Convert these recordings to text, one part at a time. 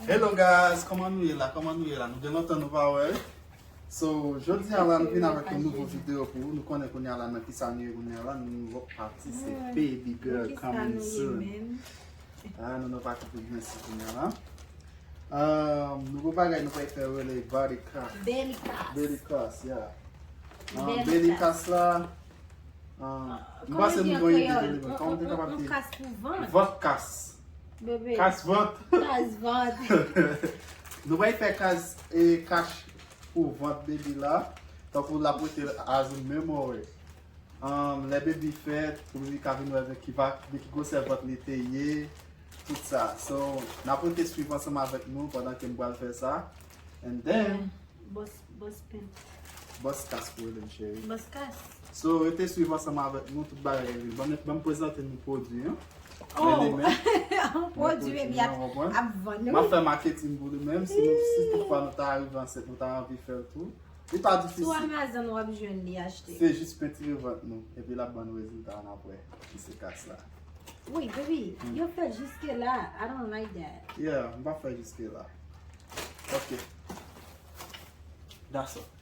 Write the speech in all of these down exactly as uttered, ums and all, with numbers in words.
Hello guys, kòman nou ye la? Kòman nou ye la? Nou gen lontan nou pa wè. So, jodi a la, nou vin avèk yon nouvo videyo pou ou. Nou konnen kounye a la nan ki sa nou ye kounye a la, nou nouvo pati se baby girl coming soon. Ah, nou nouvo pati pou byen si kounye a la. Um, nouvo bagay nou pral fè rele body cuss. Belly cuss. Belly cuss, yeah. Um, belly cuss la, um, m panse nou gen yon ide li menm. Kòman te kapab di? Yon kas pou vant. Vant kas. Bebe. Kas vant. Kas vant. Nou pral fè kas e kach pou vant baby la. Tankou l ap rete as a memory. Um, lè baby fèt, pou li ka vin wè de ki va, de ki gwosè vant li te ye, tout sa. So, n ap rete swiv ansanm avèk nou pandan ke m pral fè sa. And then, Boss, boss pen. Boss Kas pou rele m cheri. Boss Kas. So, rete swiv ansanm avèk nou, tout bagay rele. Ban m, ban m prezante nou pwodui an. Oh! Pwodui, epi ap, ap vann. M ap fè marketing pou li menm. Si nou, si toutfwa nou ta rive ansent, nou ta anvi fè l tou. Li pa difisil. Sou Amazon w ap jwenn li achte. Se jis pentire vant nou. Epi l ap ban nou rezilta an apre. Ki se kas la. Wi, baby, yo fè jiske la. I don't like that. Yeah, m pa fè jiske la. Ok. That's all.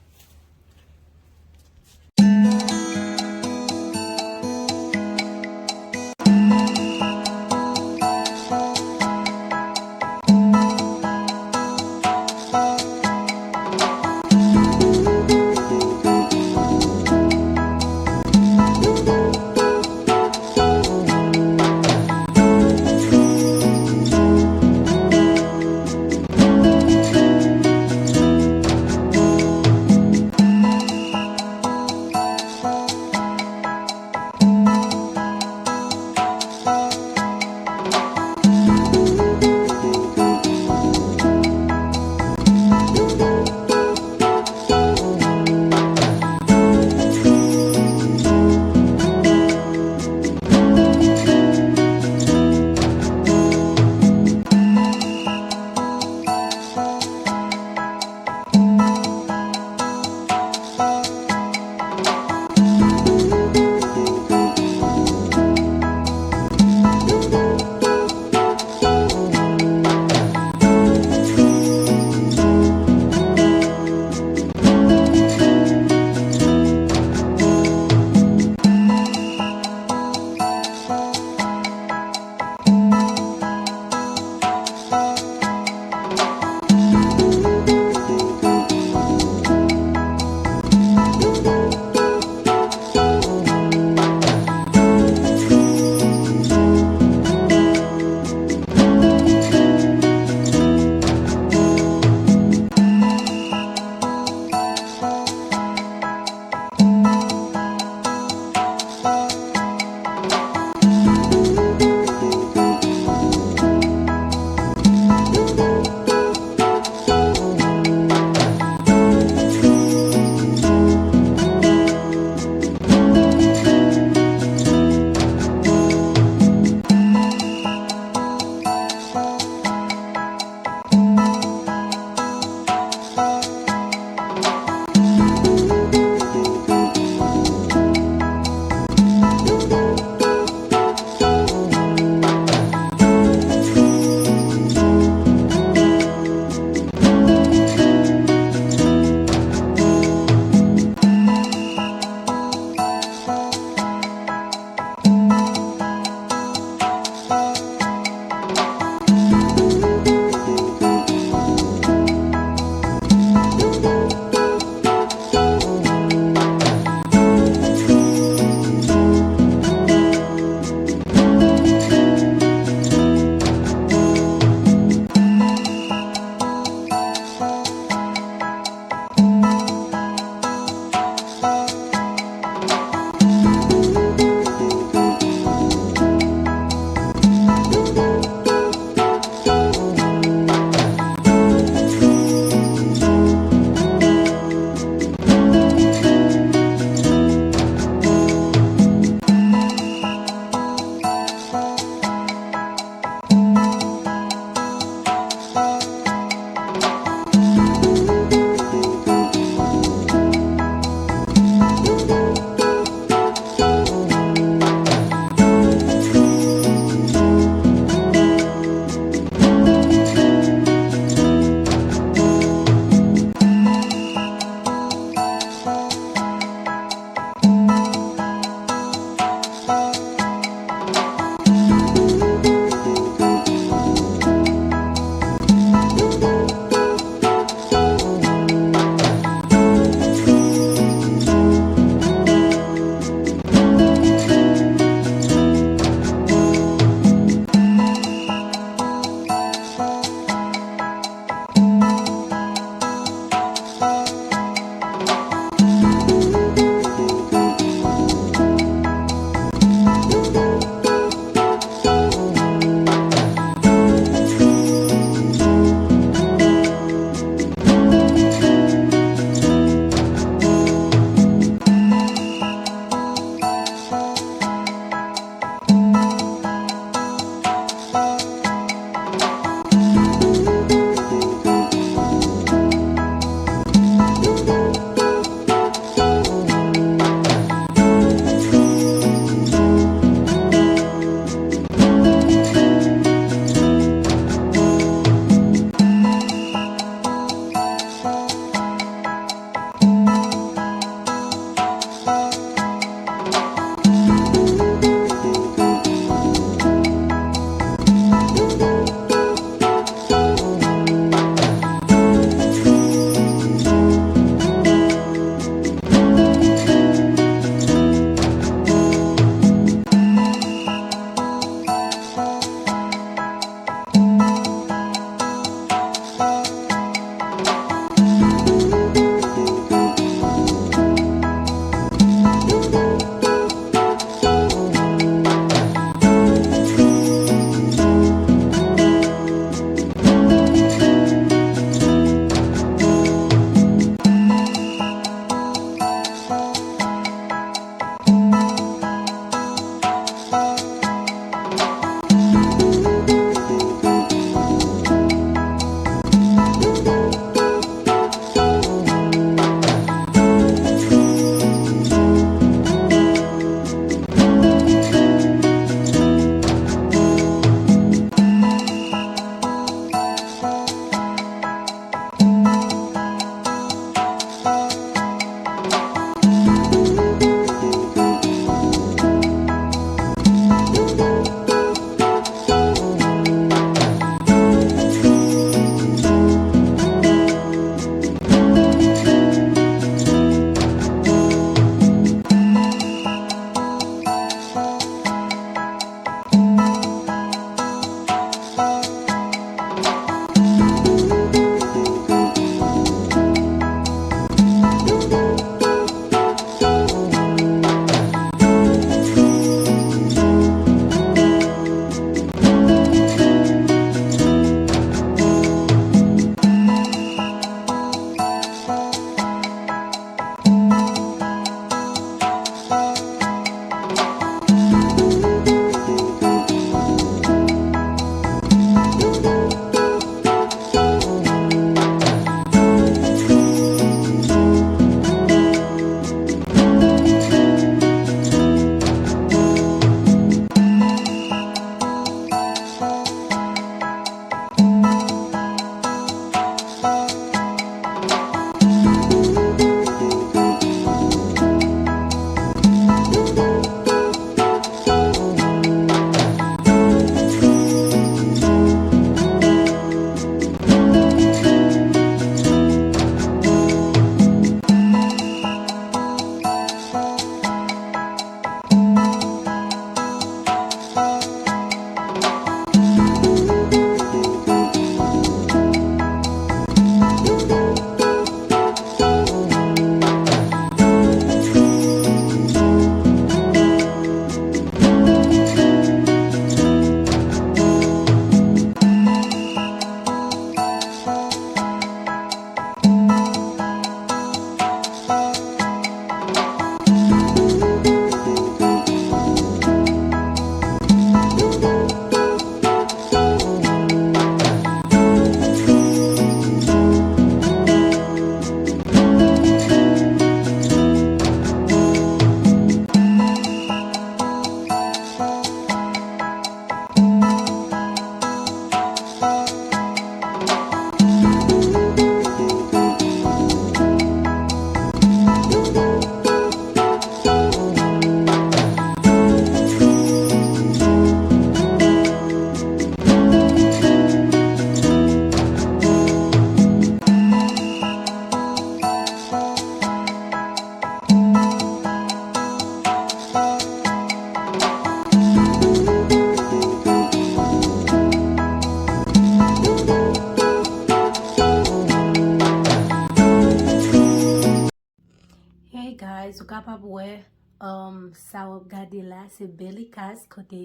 Ou kapab wè, um, sa w ap gade la, se belly cast kote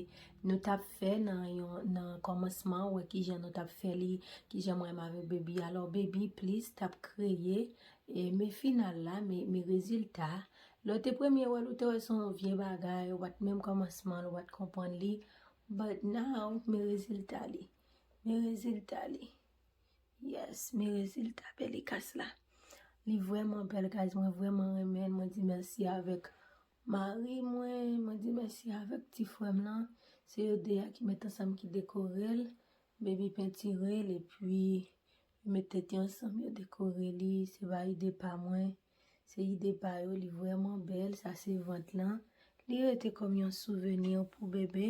nou t ap fè nan yon, nan kòmansman, ou wè kijan nou t ap fè li, kijan mwen menm avèk baby. Alò, baby plis t ap kreye, e, men final la, men, men rezilta. Lè w te premye wè l, ou te wè se yon vye bagay, ou pa t menm kòmansman, ou pa t konprann li. But now, men rezilta li. Men rezilta li. Yes, men rezilta belly cast la. Li vrèman bèl, guys. Mwen vrèman renmen l. Mwen di mèsi avèk mari mwen. Mwen di mèsi avèk ti frè m lan. Se yo de a ki met ansanm, ki dekore l. Baby pentire l, epi yo met tèt yo ansanm, yo dekore li. Se pa ide pa mwen. Se ide pa yo, li vrèman bèl. Sa se vant lan. Li rete kòm yon souveni pou bebe.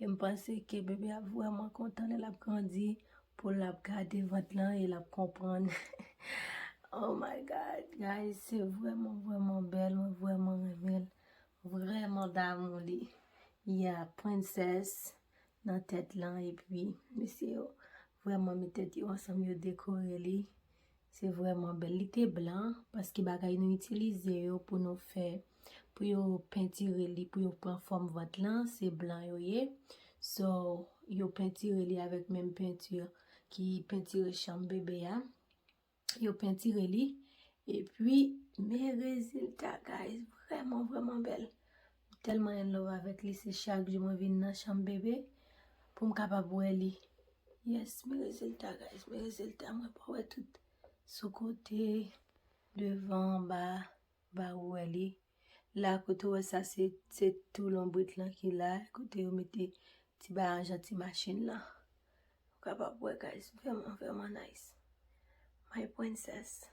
E m panse ke bebe ap vrèman kontan lè l ap grandi, pou l ap gade vant lan e l ap konprann. Oh my God, guys, se vrèman, vrèman bèl. Mwen vrèman renmen l. Vrèman damou li. Yeah, princess nan tèt lan, epi mesye yo vrèman met tèt yo ansanm, yo dekore li. Se vrèman bèl. Li te blan, paske bagay nou itilize yo pou nou fè, pou yo pentire li, pou yo pran fòm vant lan, se blan yo ye. So, yo pentire li avèk menm penti ki pentire chanm bebe a. Yo pentire li. Epi, men rezilta, guys. Vrèman, vrèman bèl. M tèlman in love avèk li. Se chak jou mwen vin nan chanm bebe pou m kapab wè li. Yes, men rezilta, guys. Men rezilta. Mwen pa wè tout sou kote, devan, anba, ba ou wè li. La, kote w wè sa, se, se tou lonbrit lan ki la, kote yo mete ti bagay an jan ti machin lan. Ou kapab wè, guys, vrèman, vrèman nice. My princess.